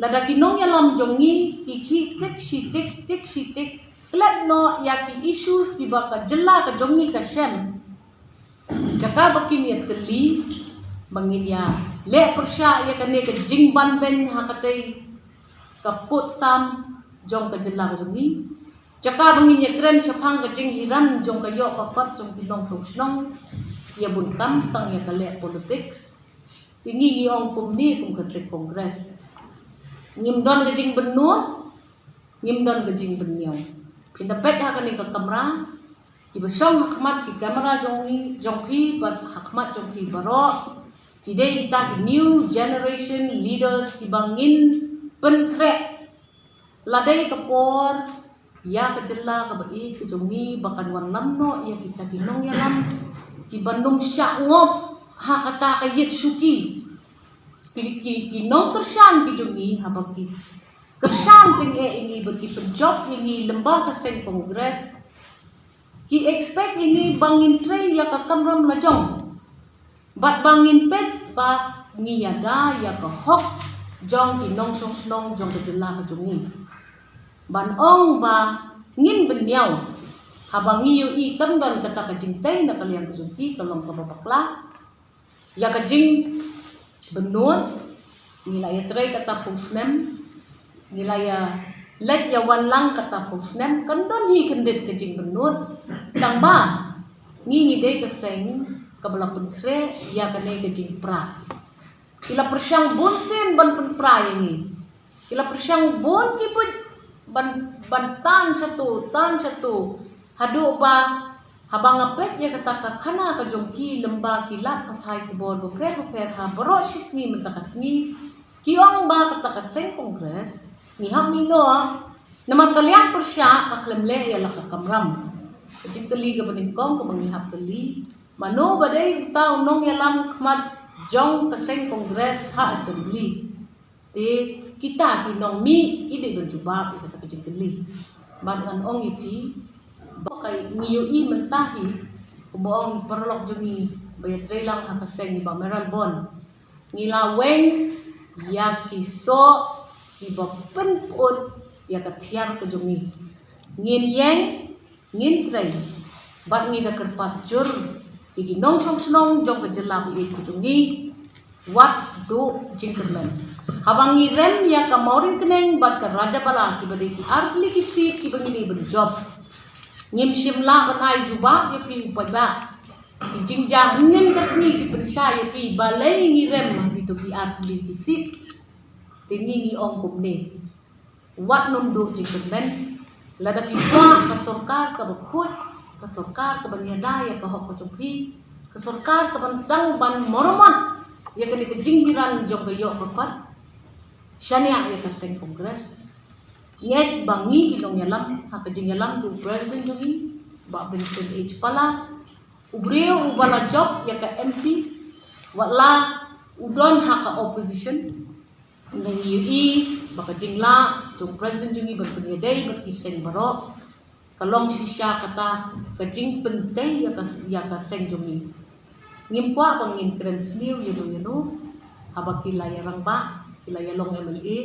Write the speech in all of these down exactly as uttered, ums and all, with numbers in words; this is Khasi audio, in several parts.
Lada ki nongïalam jong ngi ki khih tik shi tik, tik shi tik, klet noh ïa ki issues kiba ka jylla ka jong ngi ka shem, jaka ba kin ïatylli ba ngin ïaleh pyrshah ïa kane ka jingbanbeiñ ha katei ka pud sam jong ka jylla ka jong ngi, jaka ba ngin ïakren shaphang ka jinghiar jong ka ïoh ka kot jong ki nongshong shnong, ïa bun kam tang ïa ka leh politics. Te ngi ngi ong kumne kum ka seng Congress, ngim don ka jingbynnud, ngim don ka jingbynñiaw. Phin da peit ha kane ka kamra, kiba shong ha khmat ki kamra jong ngi, jong phi bad ha khmat jong phi baroh, ki dei kita ki new generation leaders kiba ngin pynkhreh la dei ka por ïa ka jylla kaba ïeit ka jong ngi ba kan wanlam noh ïa kita ki nongïalam kiba nym shah ngop ha kata ka ïit shuki. Ki, ki, ki nongkyrshan ki jong ngi, haba ki kyrshan tyngeh ïa ngi bad ki pynjop ïa ngi lyngba ka seng Congress, ki expect ïa ngi ba ngin trei ïa ka kamram lajong bad ba ngin peit ba ngi ïada ïa ka hok jong ki nongshong shnong jong ka jylla ka jong ngi. Ban ong ba ngin bynñiaw haba ngi ïohi kam don kata ka jingtei na ka liang ka jong ki, ka long kaba bakla. Ïa ka jingbynnud, ngi la ïatrei kata phew snem, ngi la ïaleit ïawan lang kata phew snem, kan don hi khyndiat ka jingbynnud. Tang ba ngi ngi dei ka seng kaba la pynkhreh ïa kane ka jingpra. Ki la pyrshang bun sien ban pynpra ïa ngi. Ki la pyrshang bun ki buit ban, ban tan shatu, tan shatu. Haduh ba haba nga peit ïa kata ka khana ka jong ki lyngba ki lad pathai khubor bapher bapher ha baroh shi sngi mynta ka sngi, ki ong ba kata ka seng Congress ngi hap mih noh. Namar ka liang pyrshah ka khlem leh ïa la ka kamram. Ka jingkylli kaba nyngkong kaba ngi hap kylli, mano ba dei uta u nongïalam khmat jong ka seng Congress ha Assembly? Te kita ki nongmih ki dei ban jubab ïa kata ka jingkylli. Bad ngan ong ïa phi ba ka ngi ïohi mynta hi, kumba ong paralok jong ngi ba ïatrei lang ha ka seng, i Bah Mayralborn, ngi la weng ïa ki soh kiba pynput ïa ka thiar ka jong ngi. Ngin ïeng, ngin trei bad ngi da kyrpad jur ïa ki nongshong shnong jong ka jylla ba ïeit ka jong ngi. Wat duh jingkyrmen. Haba ngi rem ïa ka Mawryngkneng bad ka Rajabala, kiba dei ki artylli ki seat kiba ngi dei ban jop, ngim shym lah ban ai jubab ïa phi u paidbah. Ki jingjia hynnin ka sngi ki pynshai ïa phi balei ngi rem ha kito ki artylli ki seat. Te ngi ngi ong kumne, wat nym duh jingkyrmen. Lada phi kwah ka sorkar kaba khuid, ka sorkar kaban ïada ïa ka hok ka jong phi, ka sorkar kaban sdang ban maramot ïa kane ka jinghiar jong ka ïoh ka kot, shaniah ïa ka seng Congress. Ngeit ba ngi ki nongïalam ha ka jingïalam jong u President jong ngi, Bah Vincent H Pala, u briew uba la jop ïa ka M P, wat la u don ha ka opposition, ngi ïohi ba ka jinglah jong u President jong ngi ban pynïadei bad ki seng baroh ka long shisha kata ka jingpyntei ïa ka, ïa ka seng jong ngi. Ngim kwah ba ngin kren sniew ïano ïano. Haba ki la ïarangbah, ki la ïalong M L A,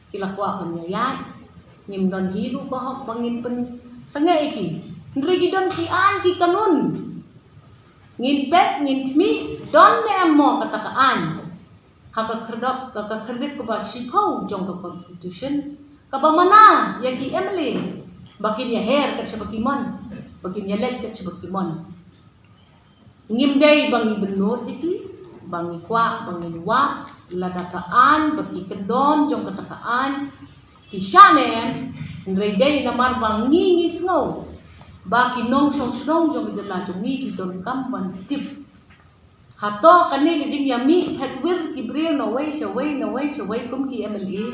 ki la kwah ban ïaïaid. Ngim don hi ruh ka hok ba ngin pynsangeh ïa ki. Hynrei ki don ki aiñ ki kanun. Ngin peit, ngin khmih, don ne em mo kata ka aiñ ha ka khyrdop, ka, ka khyrdit kaba shiphew jong ka Constitution, kaba mana ïa ki M L A ba kin ïaher kat shaba ki mon, ba kin ïaleit kat shaba ki mon. Ngim dei ba ngi bynnud ïa ki, ba ngi kwah ba ngin wad, lada ka aiñ bad ki kyndon jong kata ka aiñ ki shah ne em. Hynrei dei namar ba ngi ngi sngew ba ki nongshong shnong jong ka jylla jong ngi ki donkam ban tip. Hato kane ka jingïamih phet wir ki briew na wei sha wei, na wei sha wei kum ki M L A?